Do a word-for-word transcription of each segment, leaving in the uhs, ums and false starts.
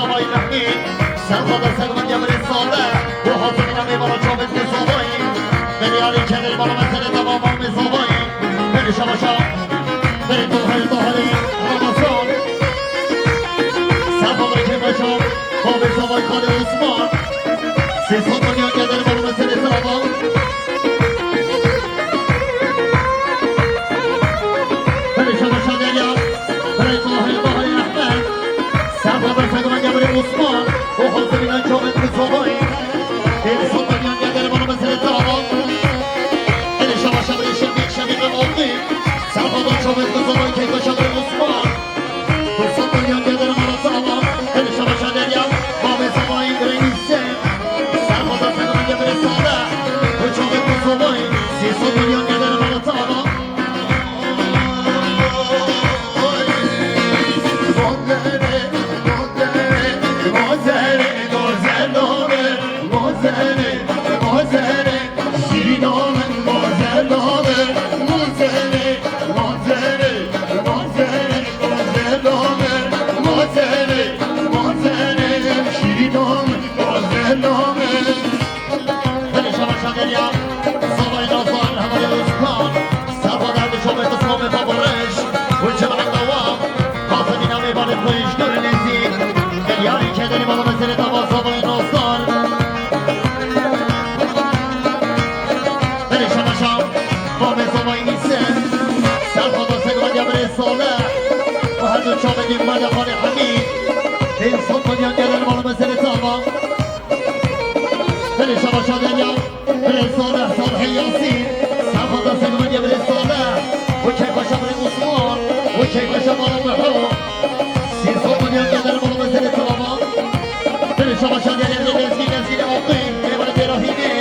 Zavayî Mehmî, Serxwe Serxwe Gemirê Sade, bu hazirine mêvara çavêt ku zavayî, Meryarê Kedê bala mesele tamam me zavayî, beni şabaşa, beni dohel doheli, Ramazan, Serxwe Kêmeşan, Bavê zavayî Xalê Osman, Sêsot milyon Kedê bala mesele tamam. Beni şabaşa Derya, beni dohel doheli Ahmet, Serxwe Serxwe Gemirê Osman, o hazirine çavêt ku zavayî. Êlî Sultan yan geldi bana mesele tamam. Êlî şabaşa bir işin bir işe bir oldu. Serxwe çavêt ku zavayî keyfa şabaşa Osman. Êlî Sultan yan geldi bana tamam. Êlî şabaşa Derya, bavê zavayî bir ise. Serxwe Serxwe Gemirê Sade, bu çavêt ku zavayî. Êlî Sultan yan geldi bana tamam. Belê şabaşa Derya, zavayê Nazan, hevalê Osman, serva derdê çavê Osman ve Babareş, û çevrek dawa, Hasan Înamê balê xwe ji gor nêzî, Deryarê Kederî bala meselê dava zavayê Nazan. Belê şabaşa, bavê zavayê Nîse, serva da Segmediya Birê Saleh, û her du çavekî Meda Xalê Hemîd, Hêl Sultan Yan Keder bala meselê dava. Belê şabaşa Derya, Birê Saleh, Salihê Yasîn, Serxwe Segmediya Birê Saleh, û keyfa şa Birê Osman, û keyfa şa Mala Meho. Sî Sultan Yan Keder bala meselê tamam. Belê şabaşa Derya, Lezgî, Lezgî le Aqî, keyfa Derahînê.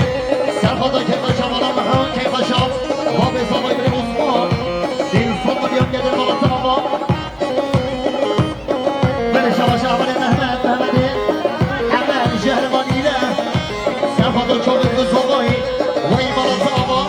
Serxwe keyfa şa Mala Meho, keyfa şa Babê Salih Birê Osman. Sî Sultan Yan Keder bala tamam. Belê şabaşa Amelê Mehmet, Mehmetê Emel, Şehrivan île. Serxwe çolê ku zavayî, wey bala zava.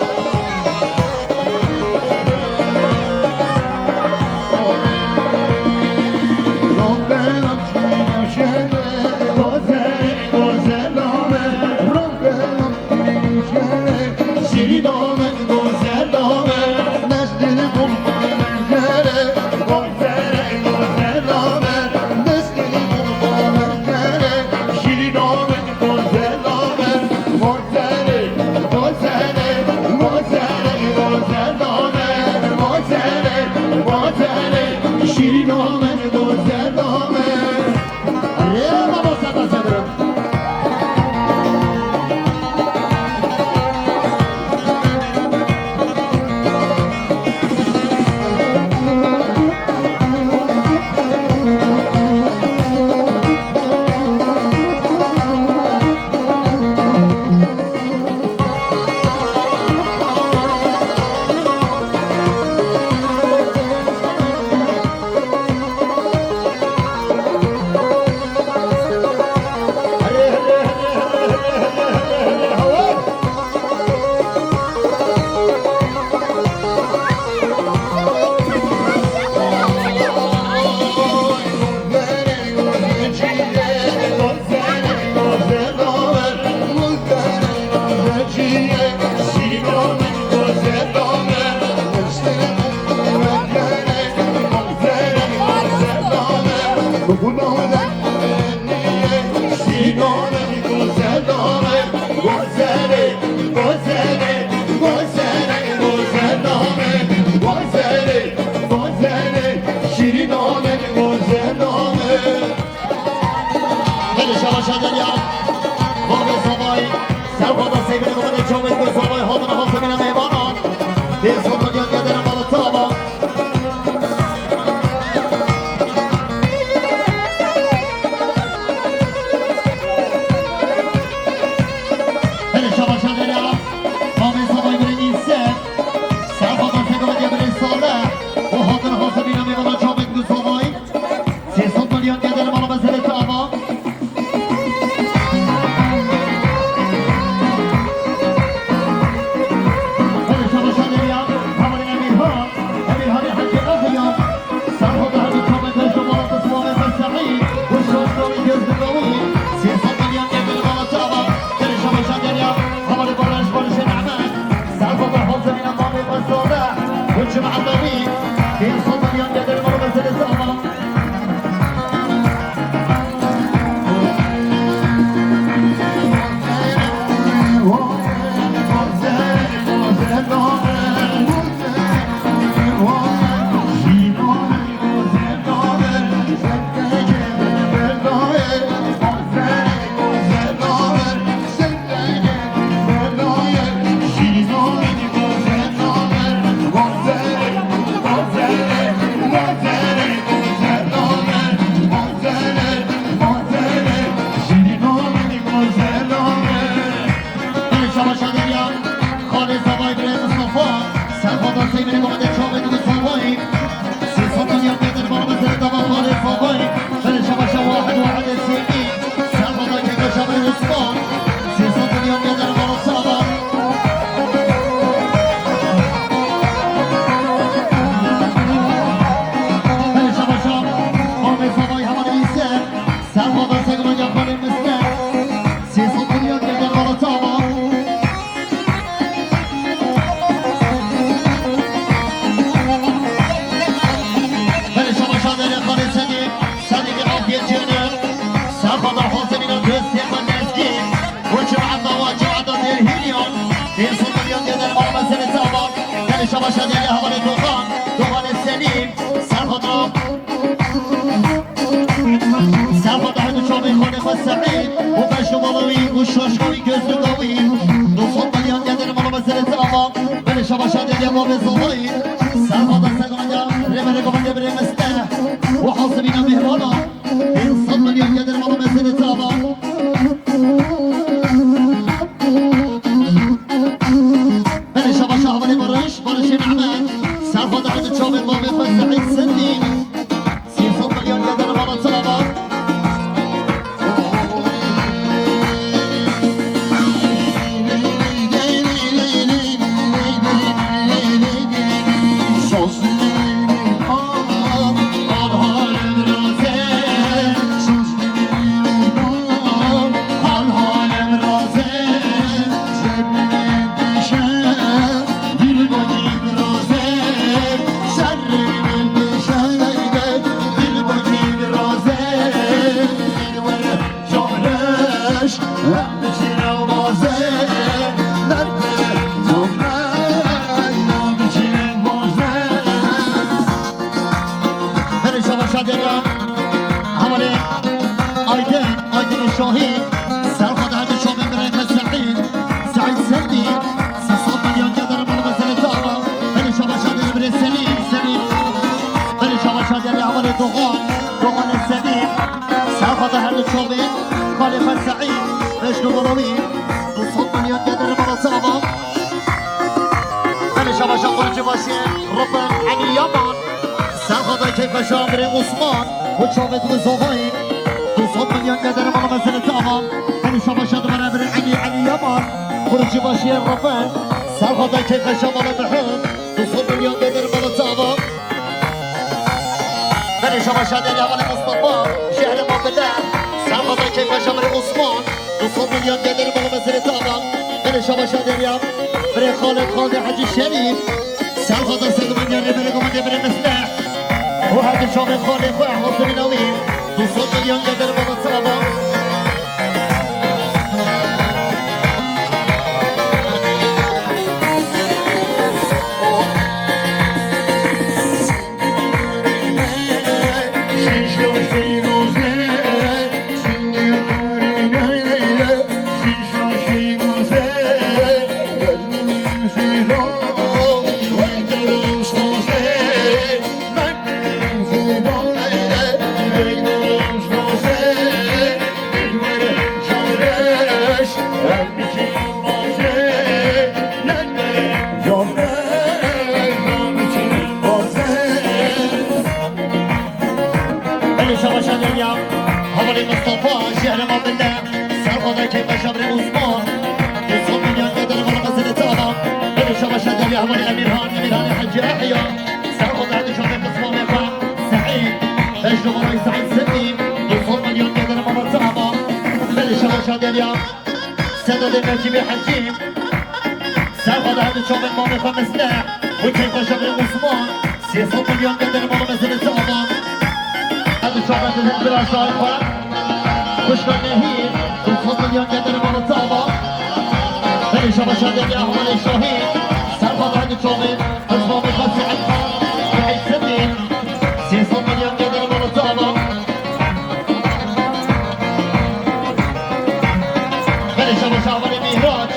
Şîrîna min, gozela min. Erê, baba, seta sedirim. Belê şabaşa Derya, bavê zavayî, serva da seyvê xwe de çavê ku zavayî hatina hasimîna mêvanan. Dê Sultan Yan Keder bala tava. Şabaşa diyarê hevalê Doxan, Doxanê Selîm, Serxada. Serxada hemû çavê xalê xwe Seîd û beş numara wî û şaşka wî, gözlüka wî. Du sed milyon gedir mala meselê te ama. Belê şabaşa diyarê bavê Zavayî. Serxada Segmanya, rêberê Gomendê birê Misteh û Hasibîna Mîhrana. Pênc sed milyon gedir mala meselê te ama. Belê şabaşa hevalê Barış, Barışê Nehmet. Serxada hemû çavê bavê xwe Seîd Sendî. Sê sed milyon gedir mala te ama. Herê şabaşa dera. Hevalê Aydin, Aydin Şahî. Serxada hemû çavê birê me Seîd, Seîd Sendî. Sê sed milyon gedir mala meselê te ama. Herê şabaşa dera birê Selîm, Selîm. Herê şabaşa dera hevalê Doxan, Doxanê Selîm. Serxada hemû çavê xalê xwe Seîd, beş numara wî. Du sed milyon gedir mala te ama. Belê şabaşa Qurucî başê Rifin Elî Yaman. Serxada keyfeşa birê Osman û çavê dibê Zavayî. Du sed milyon gedir mala meselê te ama. Belê şabaşa dibere birê Elî, Elî Yaman. Qurucî başê Rifin. Serxada keyfeşa mala Mihir. Du sed milyon gedir mala te ama. Belê şabaşa dera hevalê Mustafa, Şehrê Mabile. Serxada keyfeşa birê Osman. Du sed milyon gedir mala meselê te ama. Belê şabaşa dera birê Xalid, Xalidê Hecî Şerîf. Serxada Segmanya, rêberê Gomendê birê Misteh û her du çavê xalê xwe Hasibîna wî. Du sed milyon gedir mala te ama. Belê şabaşa dera hevalê Mustafa, Şehrê Mabile. Serxada keyfeşa birê Osman. Du sed milyon gedir mala meselê te ama. Belê şabaşa dera hevalê Emîrhan, Emîrhanê Hecî Ehya. Serxada hemû çavê qismamê xwe Seîd, beş numara wî Seîd Sendî. Du sed milyon gedir mala te ama. Belê şabaşa dera Sedadê Necîbê Hecî. Serxada hemû çavê mamê xwe Misteh û keyfeşa birê Osman. Sê sed milyon gedir mala meselê te ama. Hemû çavê dilin bira şahê xwe. Xwişka Nehîr, du sed milyon gedir mala te ama. Belê şabaşa dera hevalê Şahî. Serxada hemû çavê qismamê xwe Seîd, Seîd Sendî. Sê sed milyon gedir mala te ama. Belê şabaşa hevalê Mîhrac.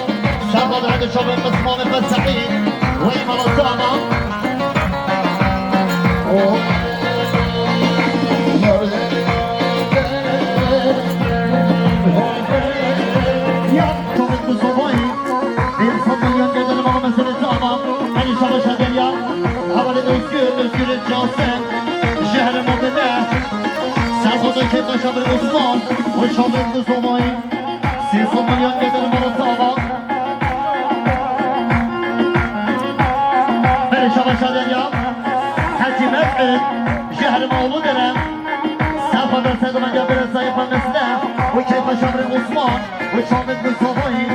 Serxada hemû çavê qismamê xwe Seîd. Wey mala te ama. Ya, çavê Mustafayî. Pênc sed milyon gedir mala meselê te ama. Belê şabaşa dera hevalê Özgür, Özgürê Casen. Şehrê Mabile. Serxada keyfeşa birê Osman û çavê Mustafayî. Sê sed milyon gedir mala te ama. Belê şabaşa dera Hecî Mes'ud, Şehrê Mawlûdere. Serxada Segmanya birê Zayîfa Misteh û keyfeşa birê Osman û çavê Mustafayî.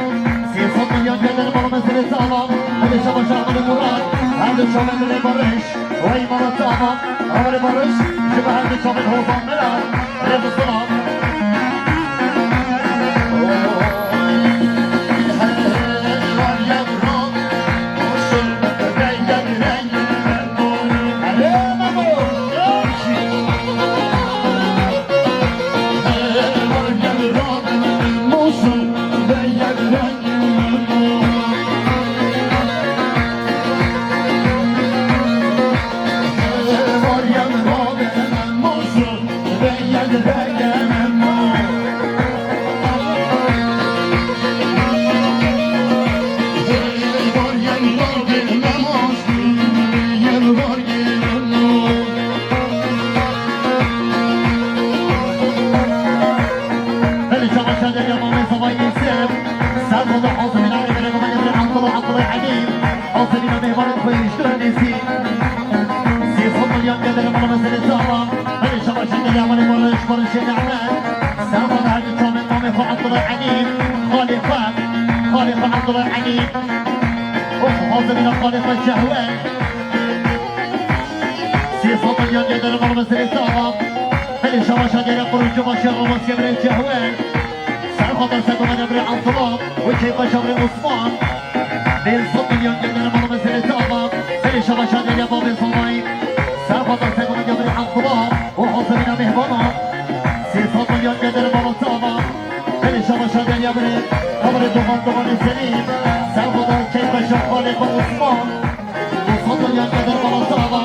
Sê sed milyon gedir mala meselê te ama. Belê şabaşa hevalê Murat, her du çavê dilê Barış. Wey mala te ama. Hevalê Barış, ji bo her du çavên hozan me re, rê bi silav. Her çavê mamê xwe Abdullah Elî, xalê xwe, xalê xwe Abdullah Elî. Û hazirîna xalê xwe Cehwe. Sê sed milyon geder mala me serê çava. Belê şabaşa gere quruncu başa Romaske birê Cehwe. Serxota Seko me devrê Abdullah. Û keyfa şabrê Osman. Pênc sed milyon geder mala me serê çava. Belê şabaşa gere babê Salmayî. Serxota Seko me devrê Abdullah. Û hazirîna mehbana. Sê sed milyon geder mala çava. Belê şabaşa gere ya birê. Kamerê dogan doganê Selîm. Serxota keyfa şabrê Osman. Sê sed milyon geder mala çava.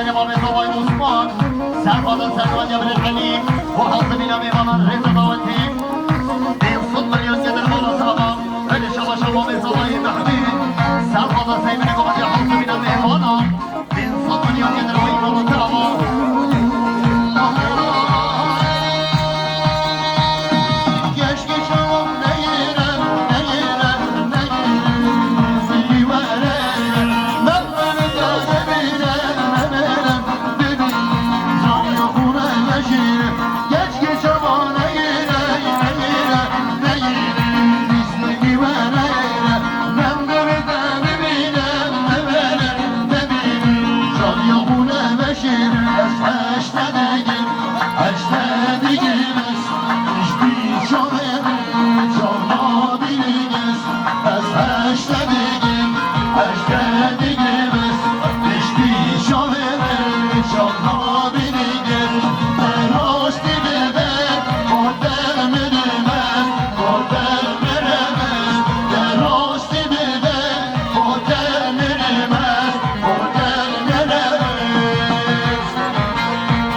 Mêvanê Zavayê Osman, serxwada serxwadiya Bilal Elî, û hewsevîna mêvanan rêza dawetê. Pênc sed milyon gedir mala Zava, belê şabaşa Mamê Zavayê Mehmûd, serxwada Seymenê Guhadê hewsevîna mêvanan. Pênc sed milyon gedir wî mala Zava.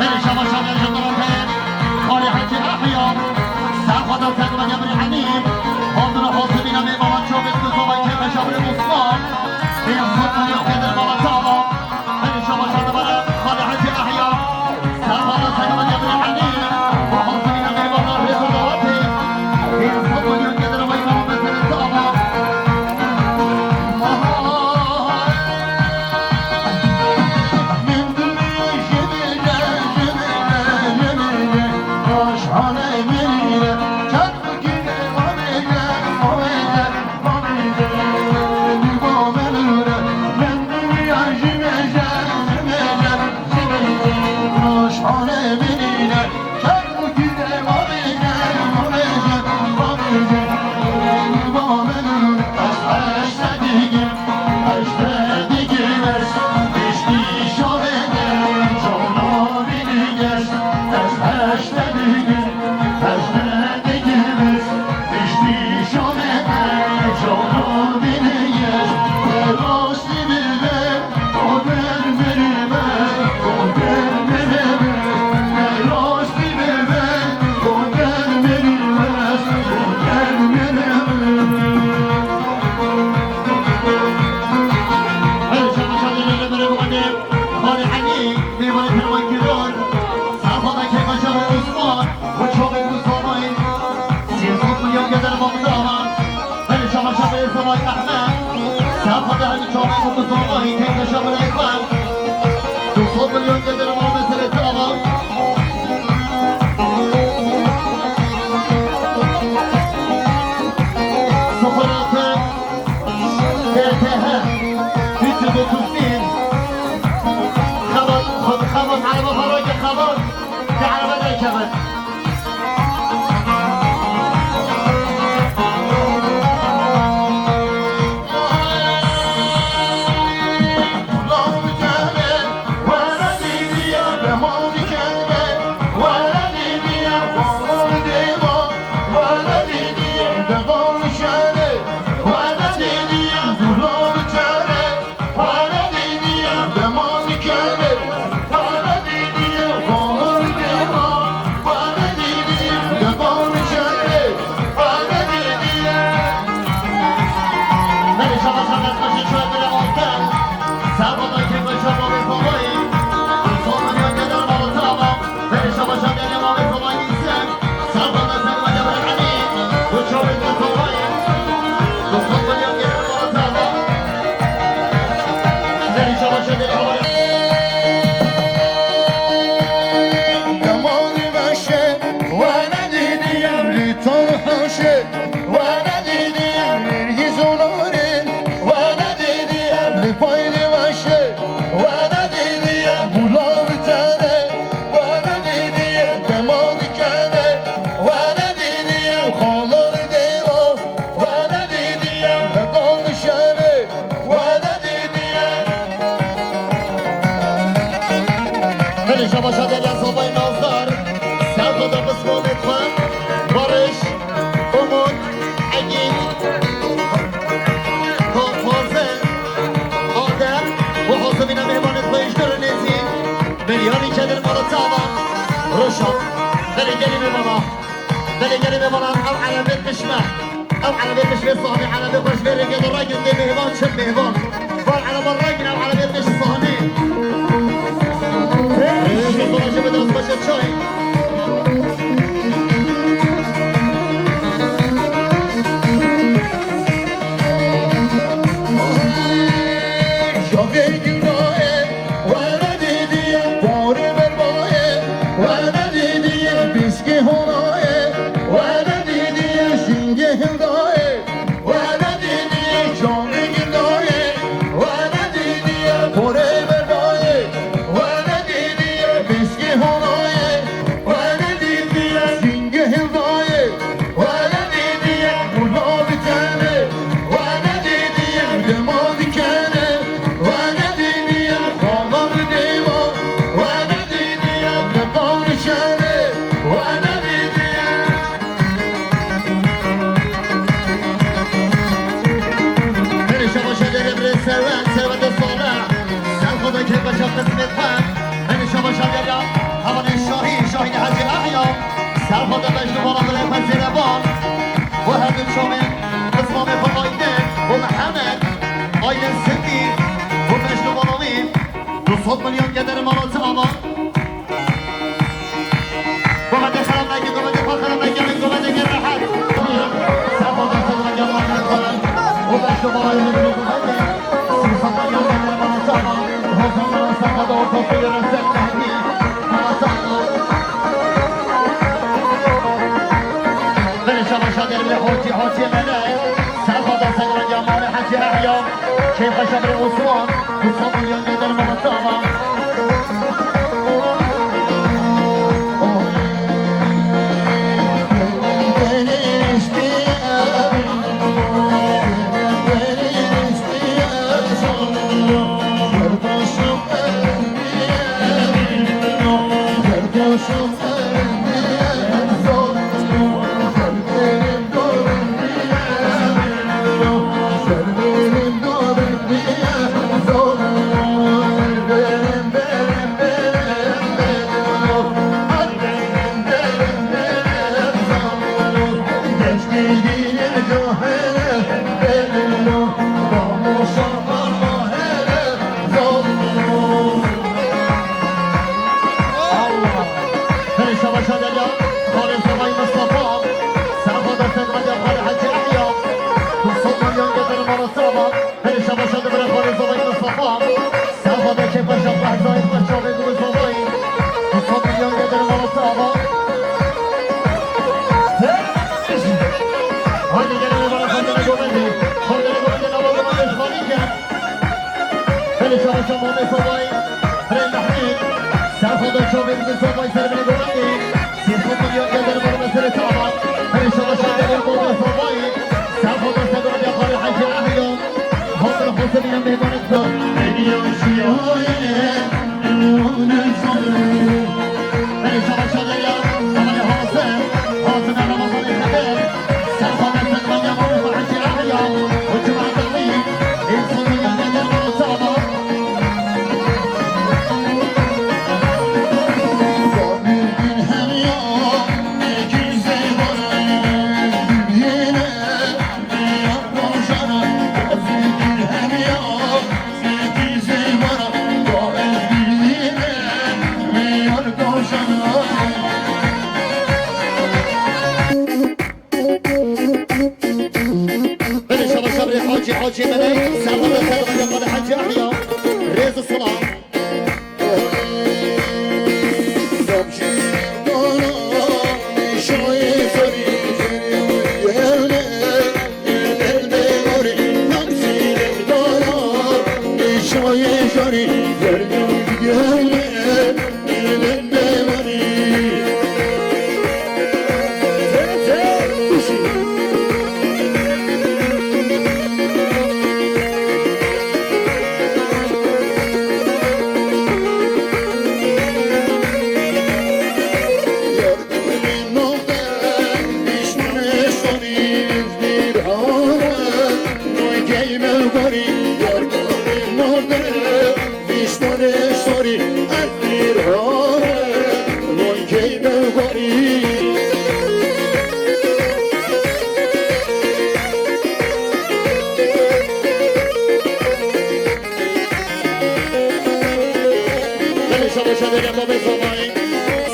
Berê şabaşa berê ji Xalê Hecî Ehya, serxwada serxwadiya Birê Elî, halduna hosibîna mêvanan çavê ku zavayê kêfa şamirê Osman, pênc sed milyon gedir mala Zava. Berê şabaşa dibere Xalê Hecî Ehya, serxwada serxwadiya Birê Elî, û hosibîna mêvanan rêza dawetê. Pênc sed milyon gedir wî mala Zava. Xebat, xebat, xebat, erebe xwe rake xebat. Di erebe derkevin. Belê şabaşa Derya Zavayê Nazdar, serxweda pismamê xwe, Barış, Umut, Egîn, Fazil, Adem û hosibîna mêvanê xwe ji dûr û nêzîk. Çavan, Roşan, belê gelê me baba, belê gelê me baba, ev erebê pişme, ev erebê pişme sahibî erebê xweş vê rêkê de ragin dê mêvan çi mêvan. Var ereba ragin ev erebê pişme sahibî. Rêkê xweş bide xweş çay. Şafê gildaye, were dîdiye, porê berbaye, were dîdiye, biskê honaye, were dîdiye, şingê hildaye, were dîdiye, şafê gildaye, were dîdiye, porê berbaye, were dîdiye, biskê honaye, were dîdiye, şingê hildaye. Were dîdiye, murda dikene, were dîdiye, dema dikene, were dîdiye, xala bi dêma, were dîdiye, dema dikene, were dîdiye. Hene şabaşa dere bire servet, servet sala. Serxoda ke başa qismet xwe. Hene şabaşa dere, havanê şahî, şahî Hacı Ahya. Serxoda bejno bala bire xwe zêrevan. Bu her du çavên qismamê xwe Aydin û Mihemed. Aydin Sindî û bejno bala wî. Du sed milyon geder mala çava. Govete xerab neke, govete xwe xerab neke, govete gel rehet. Serxoda serxoda gel rehet. Û bejno bala wî. Bere şabaşa derbê Hacî, Hacî Mele. Serxoda serxoda gel rehet. Hacî Ehya. Keyf xweşa bire Osman. Du sed milyon geder mala çava. Hene şabaşa derya, xalê zavayî Mistefa, serxoda serxoda xalê Hecî Ehya, du sed milyon geder mala çava. Hene şabaşa de bire xalê zavayî Mistefa, serxoda kê paşa behzayî paşa ve du zavayî, du sed milyon geder mala çava. Haydi gelin bana xalê govendê, xalê govendê nava govendê şivanî ke. Hene şabaşa Mamê Zavayî, Hene Mehmî, serxoda çavê bi zavayî ser bine govendê. Sî sed milyon geder mala serê çava. Hene şabaşa derya Mamê Zavayî, serxoda serxoda xalê Hecî Ehya. Hazır hazır ya meydanê kar. Hediya şiyaye, nûne zalê. Hene şabaşa derya, Mamê hazır, hazır Ramazanê xeber. Serxoda serxoda Mamê Hecî Ehya. Hocam Ademî, insanı yanında Ramazan'a. Bere şabaşa bire Hacî, Hacî Melek, serxoda serxoda Hacî Ehya, rêz û silav. Belê şabaşa derya babê zavayê.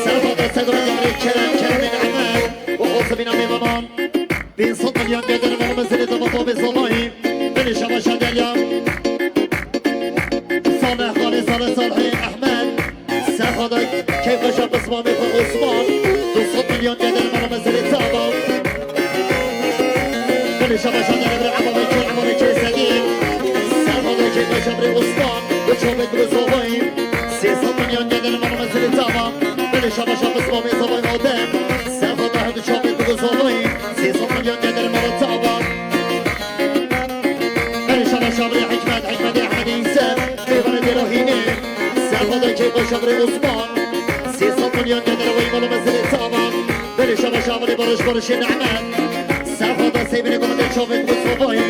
Serfa da segran yarê Kerem, Keremê Ehmed. Û Azimîna mêvanan. Pênc sed milyon geder mala mezrê dava babê zavayê. Belê şabaşa derya. Salih, Xalê Salih, Salihê Ehmed. Serfa da keyfeşa pismamê xwe Osman. Du sed milyon geder mala mezrê dava. Belê şabaşa derya bir Ema Bekir, Ema Bekir Sedî. Serfa da keyfeşa birê Osman. Û çavê birê zavayê. Sê sed milyon geder mala mezrê dava. Belê şabaşa pismamê zavayê Adem. Serfa da hevdu çavê birê zavayê. Sê sed milyon geder mala dava. Belê şabaşa birê Hikmet, Hikmetê Ehmedê Îse, mêvanê dêra Hînê. Serfa da keyfeşa birê Osman. Sê sed milyon geder wey mala mezrê dava. Belê şabaşa birê Barış, Barışê Nehmet. Serfa da seyvînê gomedê çavê ku zavayê.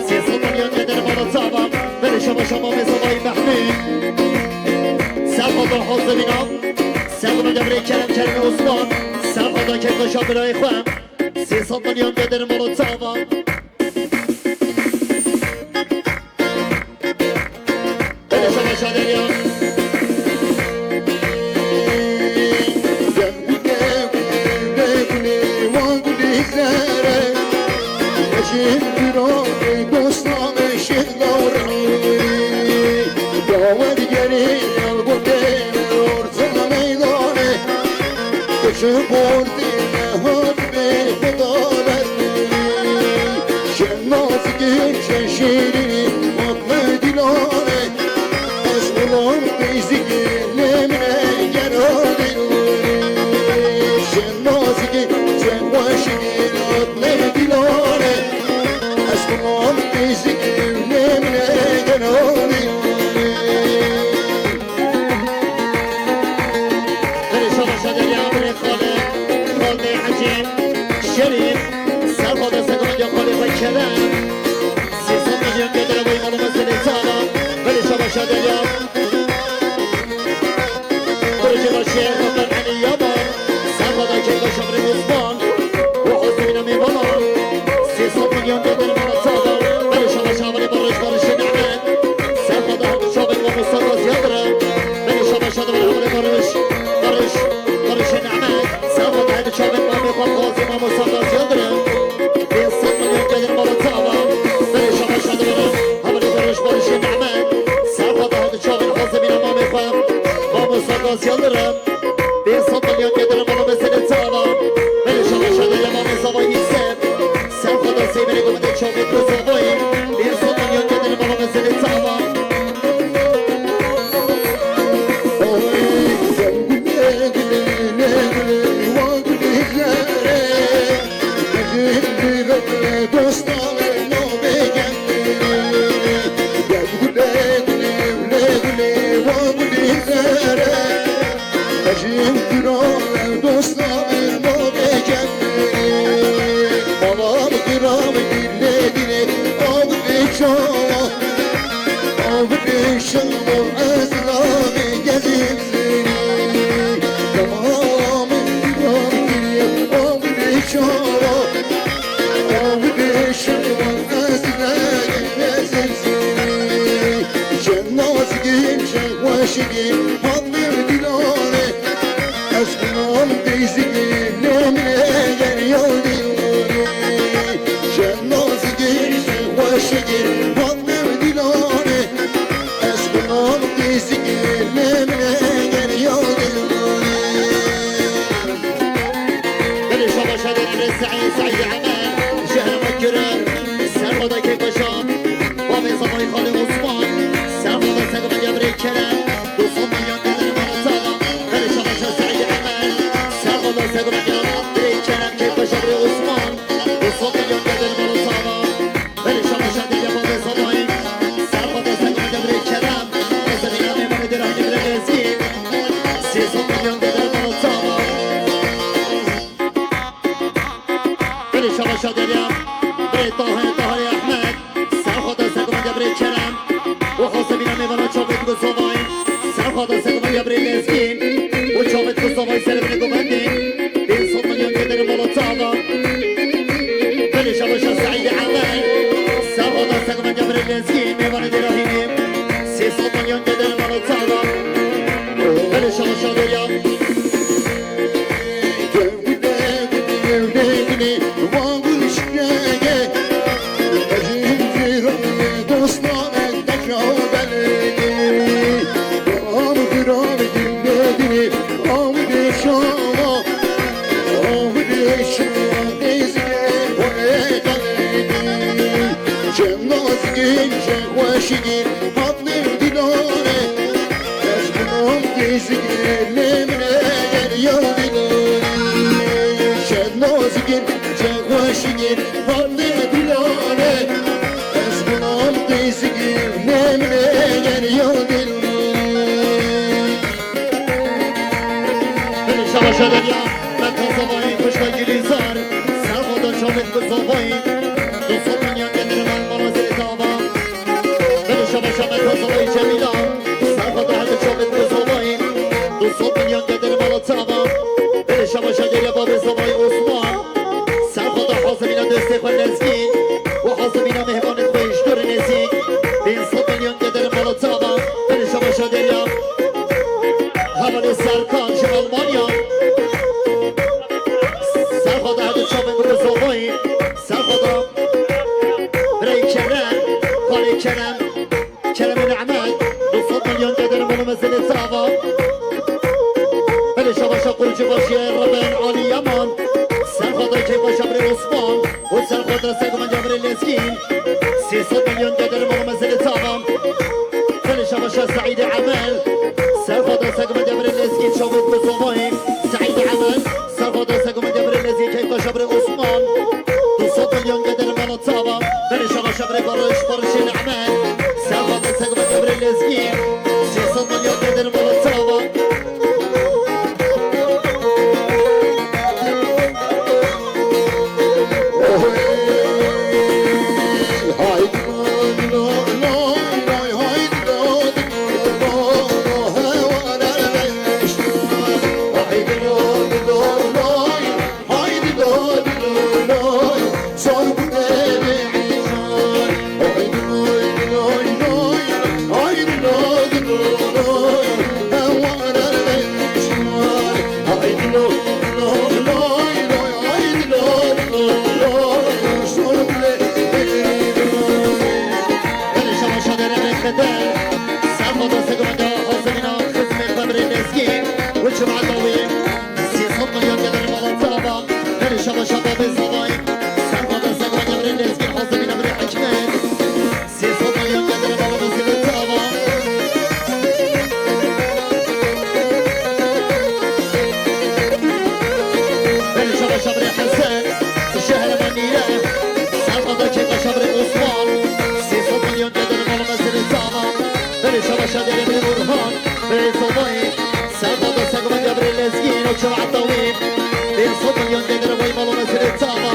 Sê sed milyon geder mala dava. Belê şabaşa mamê zavayê Mehmûd. Serfa da Hazimîna. Serfa da birê Kerem, Keremê Osman. Serfa da keyfeşa birayê xwe. Sê sed milyon geder mala dava. Belê şabaşa derya. Ji bordê me hat bê xwe daber, şen nazikî, şen şîrînî, hat me dîlanê. Ez xulam qîzikî, lê min e gera dîlanê. Şen nazikî, şen weşikî, hat me dîlanê. Ez xulam qîzikî, lê min e gera dîlanê. Belê şabaşa derya birê Xalê, Xalê Hecî Şerîf, serfa da segmentiya Xalê xwe Kerem. Sê sed milyon geder wey mala mezrê dava. Belê şabaşa derya. Birê Cebaşê Xakan Elî Yaman, serfa da keyfeşa birê Osman. Û Hoseyna mêvanan, sê sed milyon geder mala dava. Belê şabaşa birê Barış, Barışê Nehmet. Serfa da her du çavên mamosta Gaz Yildirim. Belê şabaşa da birê Barış, Barış, Barışê Nehmet. Serfa da her du çavên mamê xwe Gazî mamosta Gaz Yildirim. Pênc sed milyon geder mala dava. Belê şabaşa da birê Barış, Barışê Nehmet. Serfa da her du çavên Hazimîna mamê xwe mamosta Gaz Yildirim. Pênc sed milyon geder mala mezrê dava. Belê şabaşa derya mamê zavayê Îse. Serfa da seyvînê gomedê çavê ku zavayê. Pênc sed milyon geder mala mezrê dava. Oy, gulê, gulê, gulê, gulê, wa gulê zere. Gulê, gulê, dosta me navê gel. Gel gulê, gulê, gulê, gulê, wa gulê zere. Ecim dira dosta me navê gel. Mala me dira me dile dile, av de çava. Av de şava, ez navê gelin seni. Tamam, tamam, av de çava. Av de şava, ez navê gelin seni. Şen nazgîn, şen weşgîn, hat me dîlanê. Ez xulam qîzikî, lê min e geriya dîlanê. Şen nazgîn, şen weşgîn, hat me dîlanê. Ez xulam qîzikî, lê min e geriya dîlanê. Belê şabaşa derê Seîd, Seîd Emed, ji Herêma Kirin, serfa da keyfeşa, bavê zavayê Xalê Osman, serfa da segmentiya birê Kerem, du sed milyon geder mala dava. Belê şabaşa Seîd Emed, serfa da segmentiya birê Kerem, keyfeşa birê Osman, du sed milyon geder mala dava. Belê şabaşa derya bavê zavayê, serfa da segmentiya birê Kerem, Azerîna mêvanê dêra Hînê birê Lezgî, sê sed milyon geder mala dava. Belê şabaşa derya, birê Tahê, Tahê Ehmed, serfa da segmentiya birê Kerem, û Hosebîna mêvana çavê ku zavayê, serfa da segmentiya birê Lezgî, û çavê ku zavayê serê birê govendî. Zikir nemre gel yar dilî, şed nazikir, çe xweşikir, hatê dilane. Ez gulam tê zikir nemre gel yar dilî. Belê şabaşa derya, me tazavayî, xwişka Gilîzar, serxwe da çavên bi zavayî, du sed milyon gedir van mala zêde ava. Belê şabaşa me tazavayî Cemîla, serxwe da hedi çavên bi zavayî, du sed milyon gedir mala tava. Belê şabaşa geriya babê zavayî Osman, serxwe da hazirîna dostê xwe Lezgîn û hazirîna mêhvanên xwe ji dûr û nêzîk, pênc sed milyon gedir mala tava. Belê şabaşa geriya hevalê Serkan ji Almanya, serxwe da hedi çavên bi zavayî, serxwe da birayê Kerem, xalê Kerem, Kerem Nehmet, du sed milyon gedir mala mezilê tava. Belê şabaşa qurcî başiyê Reben Alî Yaman, serxwe da keyfa şabrê Osman û serxwe da segmenta birê Lezgîn, sê sed milyon gedir mala mezilê tava. Belê şabaşa Seîdê Emel, serxwe da segmenta birê Lezgîn, çavên bi zavayî, Seîdê Emel, serxwe da segmenta birê Lezgîn, keyfa şabrê Osman, du sed milyon gedir mala tava. Belê şabaşa birê Barış, Barışê Nehmet, serxwe da segmenta birê Lezgîn, sê sed milyon gedir mala tava. Belê şabaşa derê rêkede, serxwe da segmenta hazirîna xizmê xwe birê Lezgîn û cemaeta wî. Sê sed milyon gedir mala tava. Belê şabaşa babê zavayî, serxwe da segmenta birê Lezgîn, hazirîna birê Hikmet. Sê sed milyon gedir mala mezilê tava. Belê şabaşa birê Hesen, ji herêma Nîre, serxwe da keyfa şabrê Osman, sê sed milyon gedir mala mezilê tava. Belê şabaşa derê birê Orhan, birê zavayî, serxwe da segmenta birê Lezgîn û cemaeta wî, pênc sed milyon gedir vay mala mezilê tava.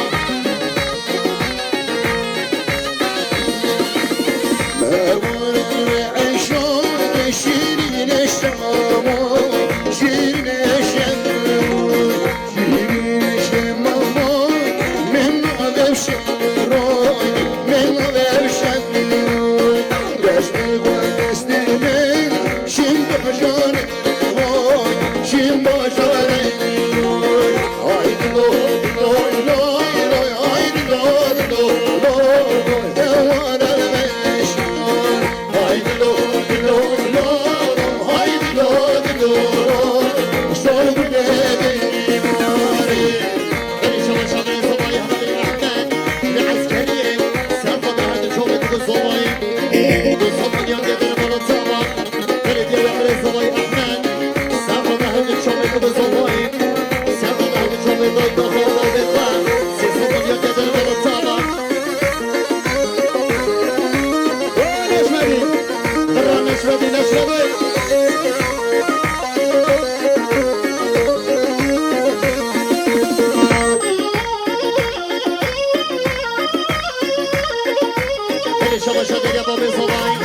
Belê şabaşa derya babê zavayî,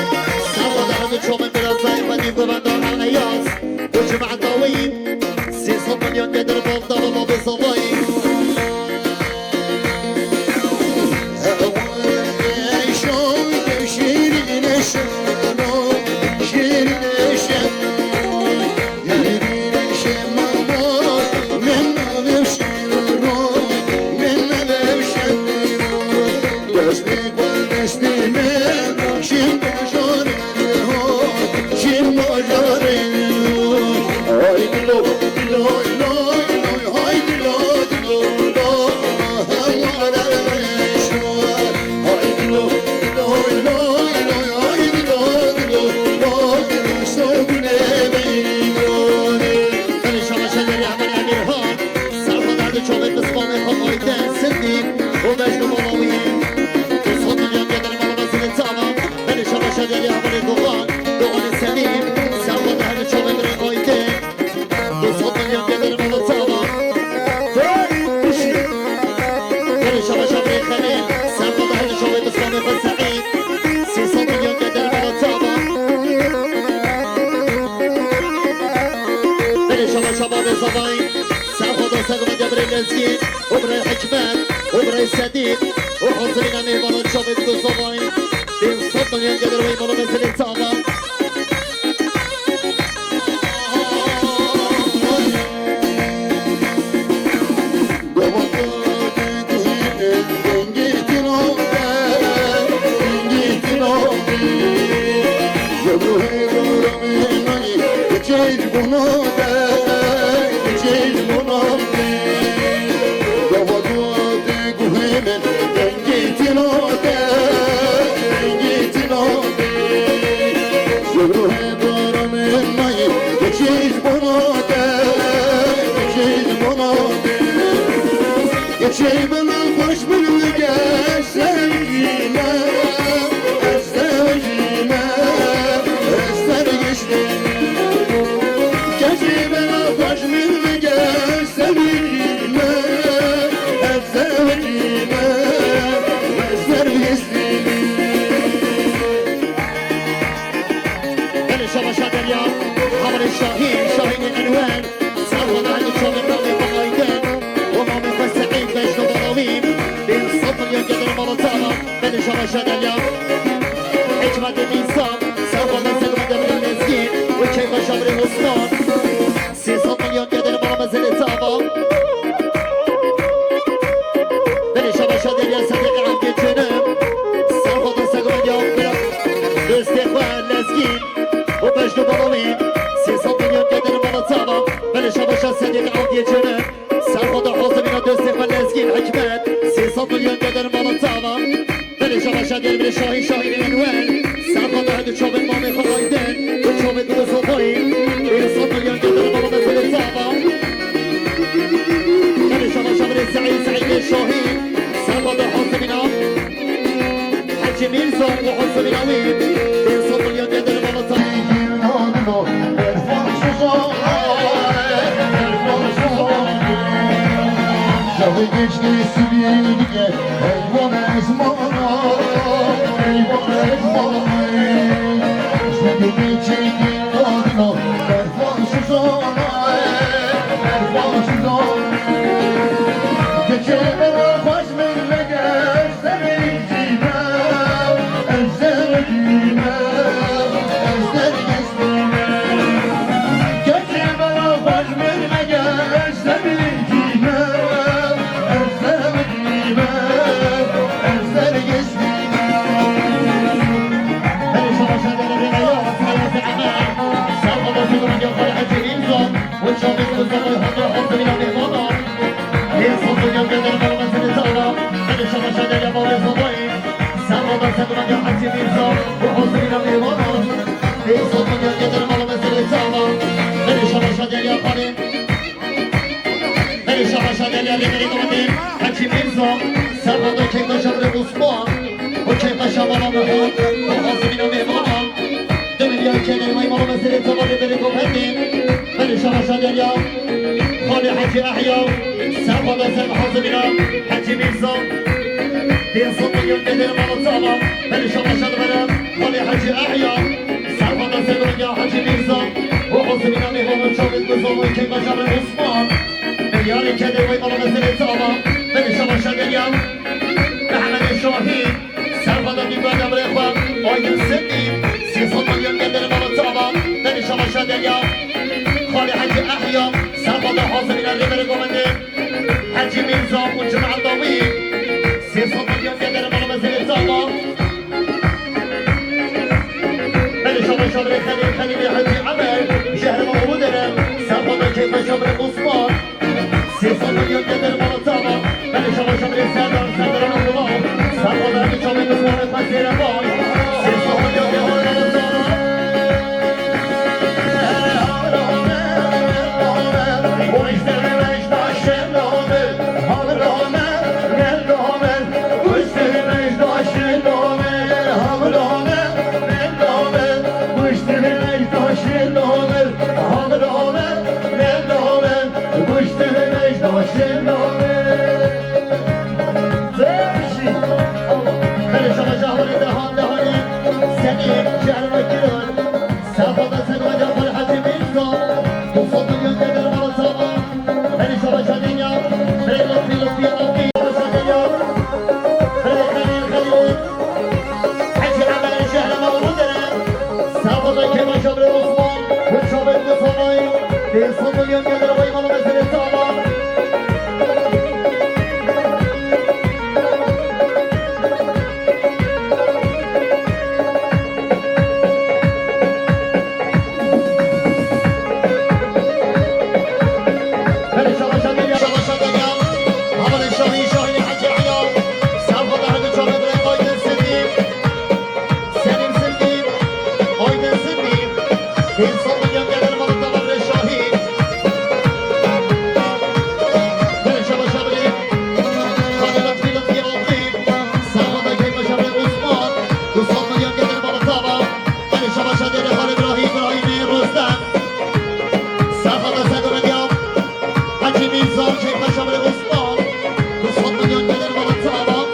serxwe da hemî çavên birazayî, me dî govenda Eyaz û cemaeta wî. Sê sed milyon gedir bavda ve babê zavayî. Kebabê zavayî, ser xwe da ser gumê demirê Lezgî, û birê Hikmet, û birê Sedîq, û hazirîna mêvanan çavê digo zavayî, pênc sed milyon gedir wey mala mezelê tava. Geçey bela xweş min li gel sevgî me, ez sevgî me, ez sergiştî me. Geçey bela xweş min li gel sevgî me, ez sevgî me, ez sergiştî me. Belê şabaşa Derya, Hamirê Şahîn, Şahînê Enwer, Serxwe da hindî çavê Rewlê Baqayî de, û mamê xwe Seîd Mecnû Balawî, pênc sed milyon gedir mala tava, belê şabaşa Derya. Hikmetê Mîzan, Serxwe da Sedîqê Demirê Lezgî, û Keyfa Şamirê Osman. Sê sed milyon gedir mala mezelê tava. Belê şabaşa Derya Sedîqê Evdiyê Cenim. Serxwe da Sedîqê Evdiya. Dostê xwe Lezgîn û Mecnû Balawî. Sê sed milyon gedir mala tava. Belê şabaşa Sedîqê Evdiyê Cenim. Serxwe da hazirîna dostê xwe Lezgîn Hikmet. Sê sed milyon gedir mala tava. Belê şabaşa Derya Şahîn, Şahînê Enwer. Serxwe da hindî çavê mamê xwe Aydin û çavê digo zavayî. Pênc sed milyon gedir mala mezelê tava. Belê şabaşa birê Seîd, Seîdê Şahîn. Serxwe da hazirîna Hecî Mîrza û hazirîna wî. Pênc sed milyon gedir mala tava. Çavê geçtî sivî dike, eyvan ezmana, eyvan ezmana. Sivî geçtî adına, berfa suzana, berfa suzana. Geçe bela xweş min vege, ez sevgî me, ez sevgî me, ez dergestî me. Geçe bela xweş min vege, Belê şabaşa Derya Lêberê Domandê, Hecî Mîrza, Serxwe da Keyfa Şamirê Osman, û Keyfa Şamala Mehod, û hazirîna mêvanan, du milyar kêlê wey mala mezelê tava Lêberê Domandê, belê şabaşa Derya, Xalê Hecî Ehya, Serxwe da ser hazirîna, Hecî Mîrza, pênc sed milyon gedir mala tava, belê şabaşa Derya, Xalê Hecî Ehya, Serxwe da ser Hecî Mîrza, û hazirîna mêvanan çavê digo zavayî Keyfa Şamirê Osman. Milyarê kedê wey mala mezelê tava, belê şabaşa Derya. Mehemedê Şahîn, Serxwe da dîka demirê xwe, Aydin Sedî, sê sed milyon gedir mala tava, belê şabaşa Derya. Xalê Hecî Ehya, Serxwe da hazirîna Lêberê Domandê, Hecî Mîrza û cemaeta wî, sê sed milyon gedir mala mezelê tava. Belê şabaşa birê Xelîl, Xelîlê Hecî Emer, Şehrema Uludere, Serxwe da Keyfa Şamirê Osman. Sê sed milyon gedir mala tava. Belê şabaşa birê Serdar, Serdar Anadolu. Serxwe da hindî çavê Osmanê xwe Zêrebay. Sê sed milyon gedir mala tava. Sed milyon gelir vay malı mesele sağlam. Hele şabaşa geliyor, şabaşa geliyor. Haber şahi, şahi, hacı ayol. Sağ ol, hadi çok ömre koydun seni. Selim Sindî, Aydin Sindî, Hêsan Milyon gelir malı tavan Reşahî. Gelin şabaşa bilin. Hadi lütfi lütfi oldu. Sağ ol da keyfe şabe Osman. Hêsan Milyon gelir malı tavan. Gelin şabaşa deri Halil İbrahim, İbrahim Rustem. Sağ ol da Sedo Medya. Hacı Mirza, keyfe şabe Osman. Hêsan Milyon gelir malı tavan.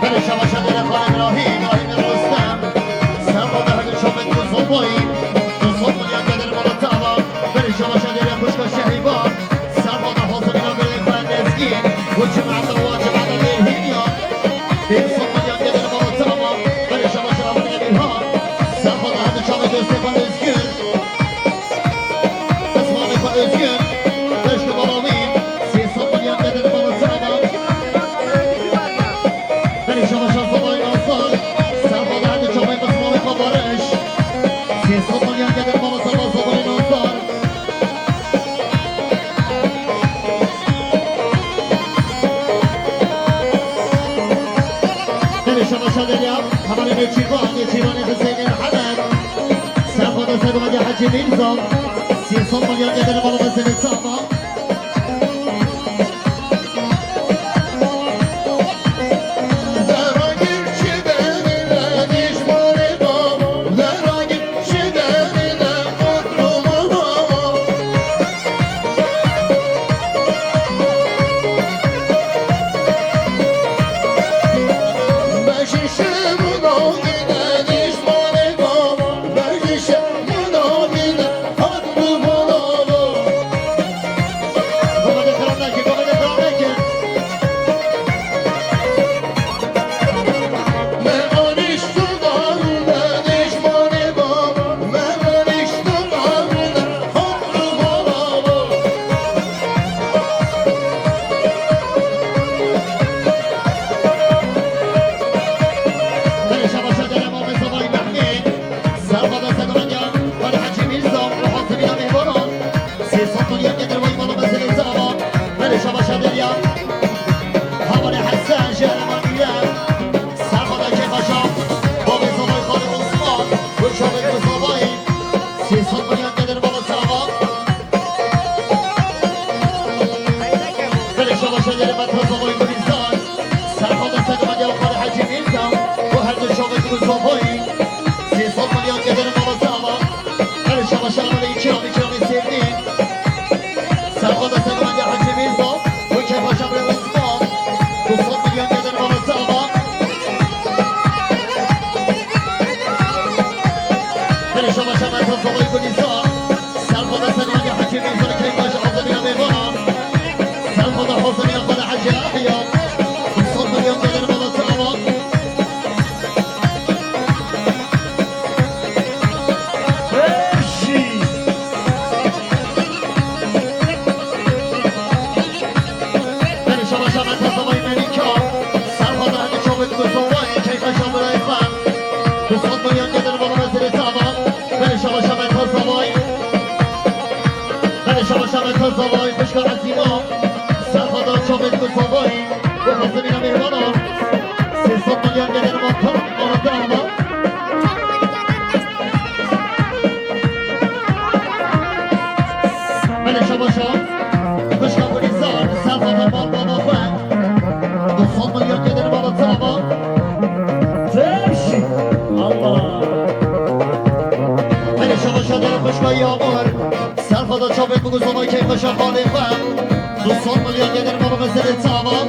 Berê şabaşa dere Xalê Birahîm, Birahîm Rostem. Serva de herdê çavê tu zobay. Tu zobay ya gelir bala tava. Berê şabaşa dere xuşka Şehîba. Serva de hazirina berê xwe Lezgî. Bu cemaata wa cemaata lê hîn ya. Bê zobay ya gelir bala tava. Berê şabaşa Abdulkadir ha. Serva de herdê çavê tu Stefan Özgür. Osmanê xwe Özgür, beşke bala wî, sê sed milyon gelir bala sirada. Berê şabaşa Zebayê Nazar, serva de herdê çavê Osmanê xwe Barış. Sê sed milyon gelir bala sirada Zebayê Nazar. Berê şabaşa Derya, hevalê Nêçîrvan, Nêçîrvanê Hüseyinê Mihemed. Serva de Sedo Medya Hecî Mîrza. Sê sed milyon gelir bala Hüseyinê Çapa. Belê şabaşa me ta zavayî Gulîzar. Serxwada Senayê Hecî Mîrzan keyfa ji hazirîna mêvanan. Serxwada hazirîna xwe li Hecî Yahya. Du sed milyon gelir mala çavan. Beşî. Belê şabaşa me ta zavayî Melîka. Serxwada hemî çavê dibe zavayî keyfa şamirayê xwe. Du sed milyon gelir mala me zirê çavan. Belê şabaşa me ta zavayî. Belê şabaşa me ta zavayî, xwişka Ezîma. Serxwada çavê dibe zavayî. Bi hazirîna mêvanan. Sê sed milyon gelir mala ta, mala te ama. Belê şabaşa. Xwişka Gulîzar. Serxwada mal baba xwe. Du sed milyon gelir mala te ama. Tevşî. Allah. Belê şabaşa dere xwişka Yağmur. Serxwada çavê dibe zavayî keyfa şaxalê xwe. Du sed milyon gelir mala me zirê çavan.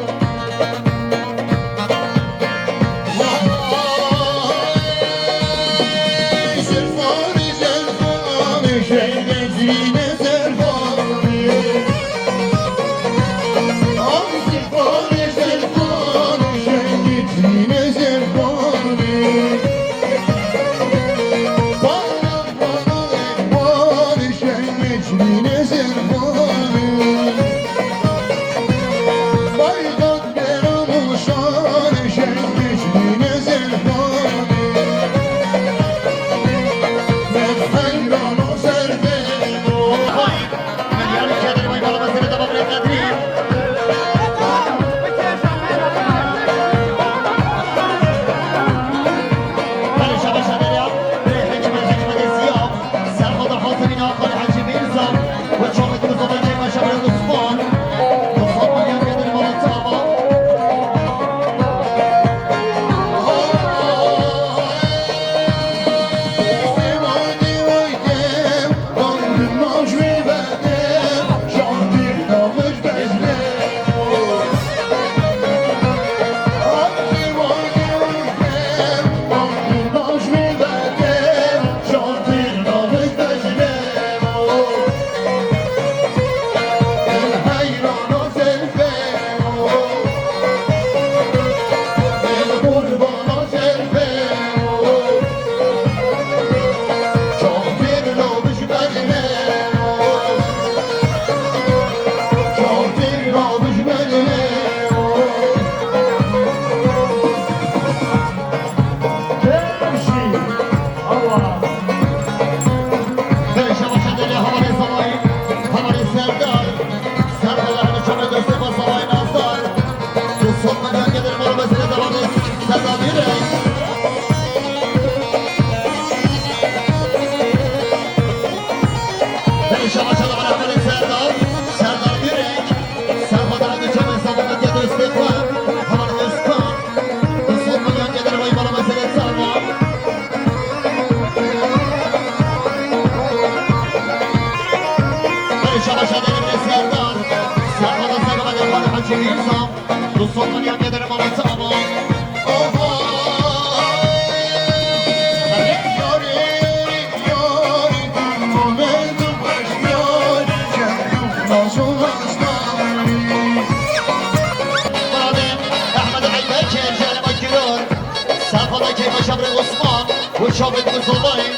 Serxwada keyfa şamirê Osman, û çavê dibe zavayî.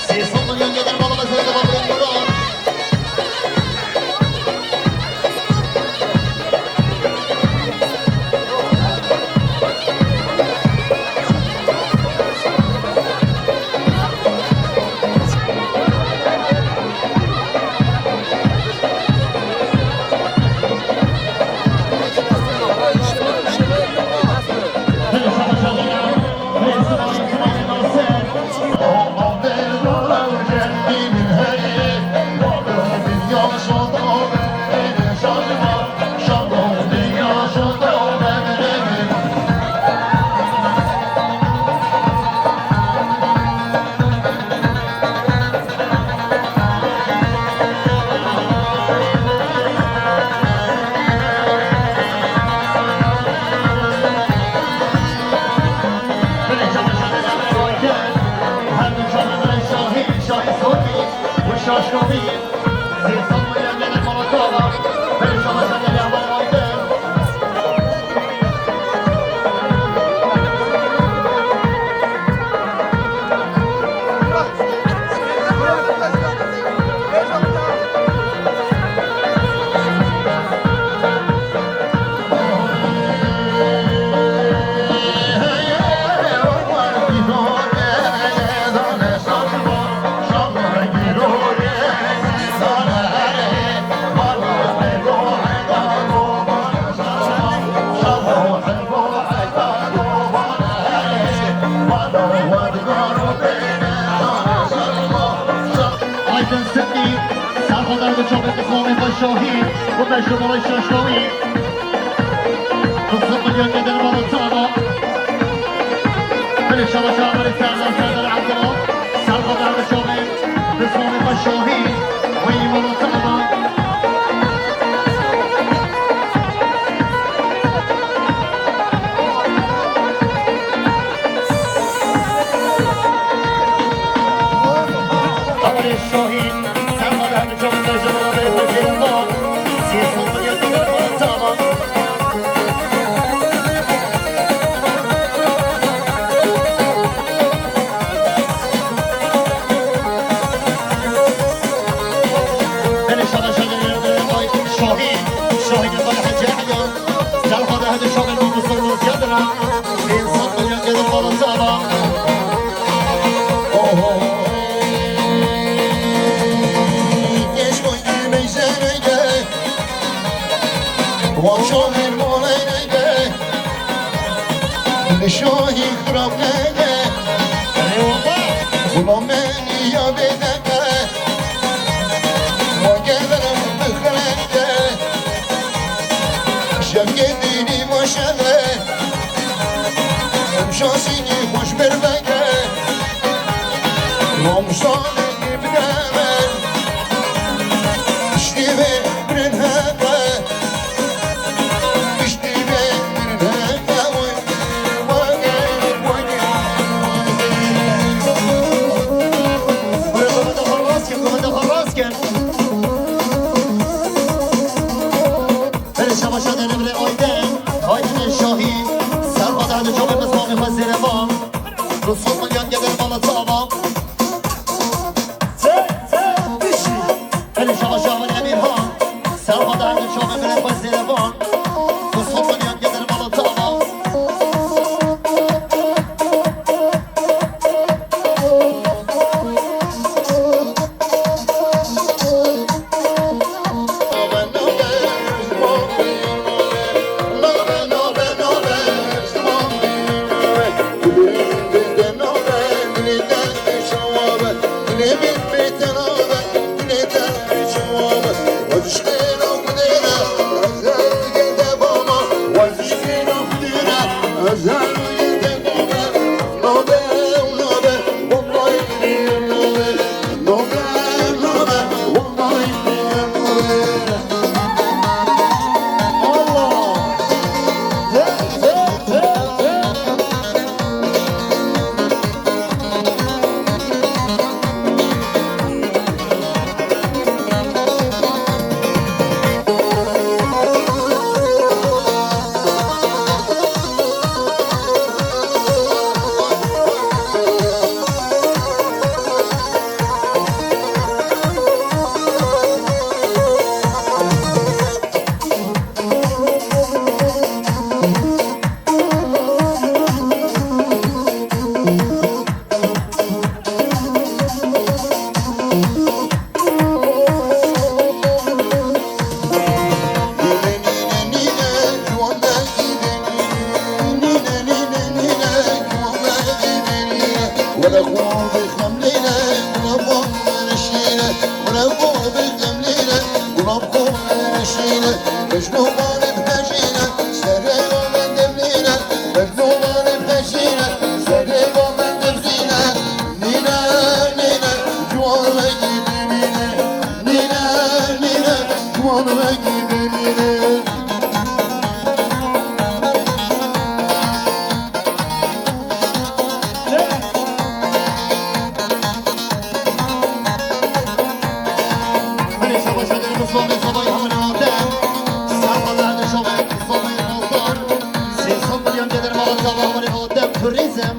Sê sed milyon gelir mala me zirê çavan birê Murat. Aydın Sedî, serxwedar bi çavê qismamê xwe Şahî û beş numarayê Şaşkawî. Qismet milyon gelir bana çava. Beni şava şava beni Serdar, Serdar Abdullah. Serxwedar bi çavê qismamê xwe Şahî. Wî bana çava. Şahî, Şahî, Şahî, Şahî, Şahî, Serxwedar hedi şoxê mamoste Nûrî Dira, pênc sed milyon gelir bana çava. Oho. Keşkoy meyzerege, wan şoxê moleyege, nişohî xirab nege. Eyvallah. Gulam beni ya bêdeke. Ma geverim bixirete. Şevkê dînî maşele. Em şasînî xweş bir veke. Ramşanê bideve. Piştî vê birin heke. Belê şava şava Emîr Han. Serxwedar hedi şoxê bire xwe Zêrevan. Du sed milyon gelir bana çava. Gelir Muslim ve Sabay Hamur Adem. Sarmalar Şovek, Sabay Nazar. Siz Sabay Gelir Malatya Hamur Adem. Turizm.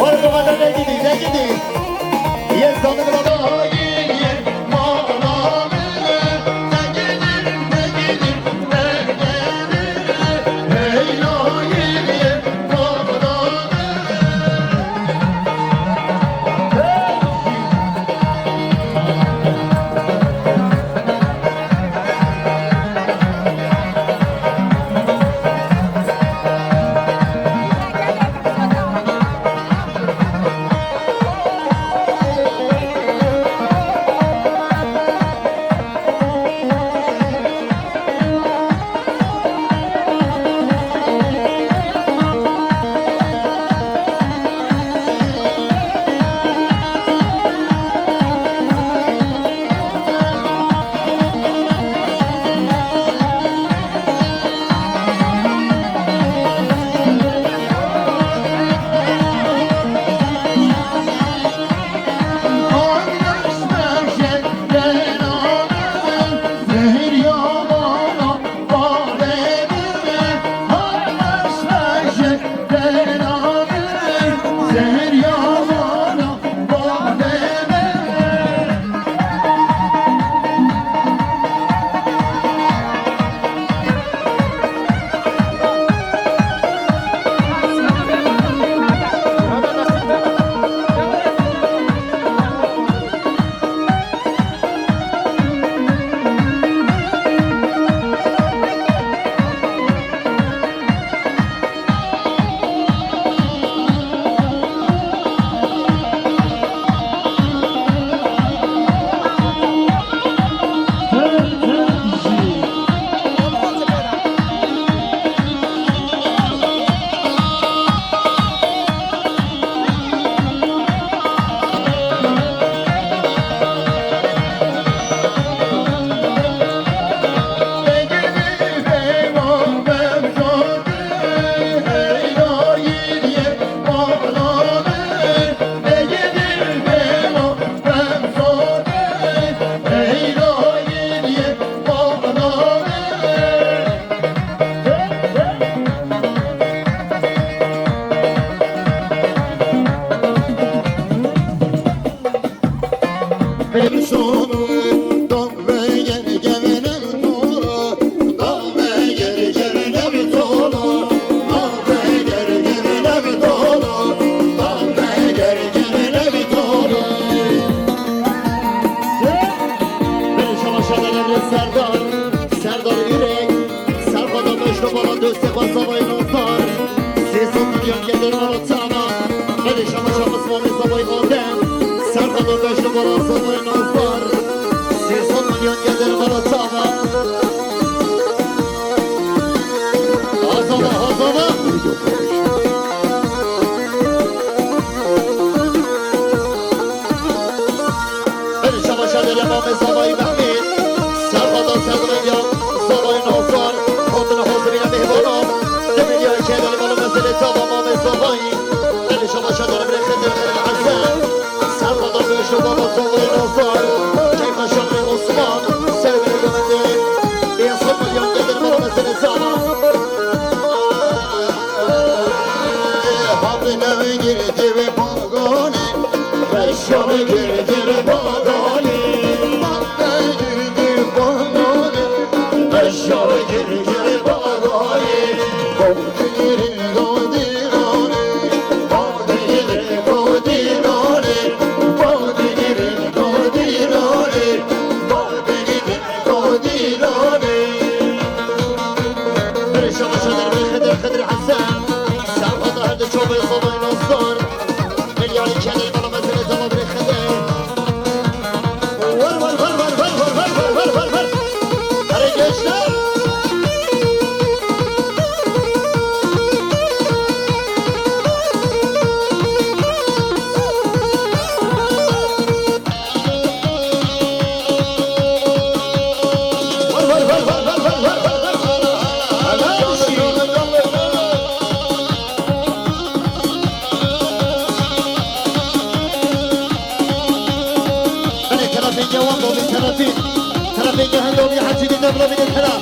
Oğlum, bu kadar ne gidiyor, ne gidiyor? Yes, sandım, baba. Serdar, Serdar Yürek, Serhat Ateş ve Baran Döstek ve Sabay Nazar. Sesot milyon gelir Malatya. Hadi şama şama Sabay Adem. Serhat Ateş ve Baran Sabay Nazar. Sesot milyon gelir Malatya. Hazava, hazava. Hadi şama şama Mamê Zavayî Mehmê. Serhada Sedrêya Zavayî Nazar. Hatina hazirîna mêvana. Demiriya Kemal Bala meselê tava Mamê Zavayî. Hadi şama şama Emre Xedir Xedir Hesen. Serhada Beşo Baba Zavayî Nazar. Keyfa Şamrê Osman. Serwê Gomende. Beyaz Hotman yan Kedir Bala meselê tava. Hatine girdi ve pagani. Beşo girdi ve pagani. Girdi pagani. Beşo girdi ve pagani. Kotirin kotirani. Kotirin kotirani. Kotirin kotirani. Kotirin kotirani. Biri şamaşa derbe Xedir, Xedir Hesen. Serhat Erdi Çobe Zavay Nazar. Milyari Kedir Bala mesele Zavay Xedir. Var, var, var. Hadi gençler. Terefî, terefî gehên dawî Hecî dî devla bîne tera.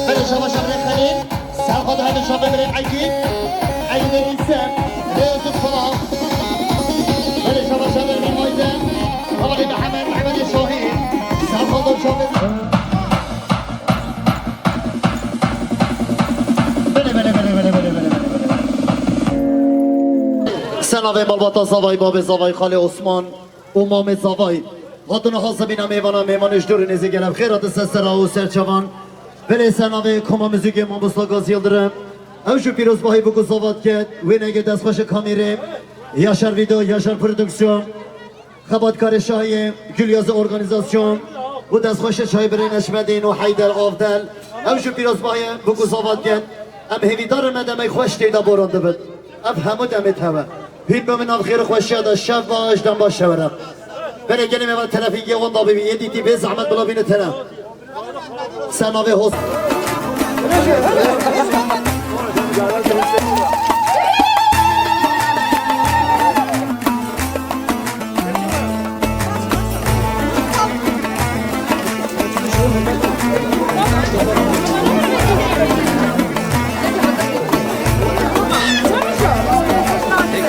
Belê şabaş Emre Xelîl. Serxwe dihêle şafê birê Egîd. Egîdê Îse. Rêz û silav. Belê şabaş Emre Mîmayde. Xalî Mihemed, Mihemedê Şahî. Serxwe dor şafê. Belê, belê, belê. Ser navê malbata Zavayî, babê Zavayî, xalê Osman û mamê Zavayî. Hatina ha zebîna mêvana, mêvanê ji dûr û nêzî gelek xêr hatin ser sera û ser çavan. Belê ser navê koma muzîkê mamosta Gazî Yildirim. Ew jî pîrozbahî bû ku zava diket. Wênegê destxweşê kamîrê. Yaşar Video, Yaşar Prodüksiyon. Xebatkarê Şahiyê, Gül Yazı Organizasyon û destxweşê çayê birê Neşmedîn û Heyder Avdel. Ew jî pîrozbahî bû ku zava diket. Em hêvîdar in me demê xweş tê de boran dibin. Ev hemû demê tev e. Hûn bimînin nav xêr û xweşiya de, şev baş, dem baş, şewereb. Belê gelê me ve telefîngê wan da bibî, yê dîtî bê zehmet bila bîne tene. Ser navê Hos.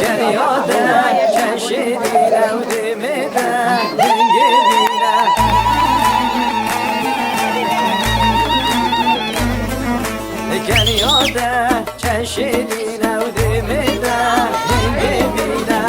Geriya de çeşî dîne û dîmê de dingê dîne. Geriya de çeşî dîne û dîmê de dingê dîne.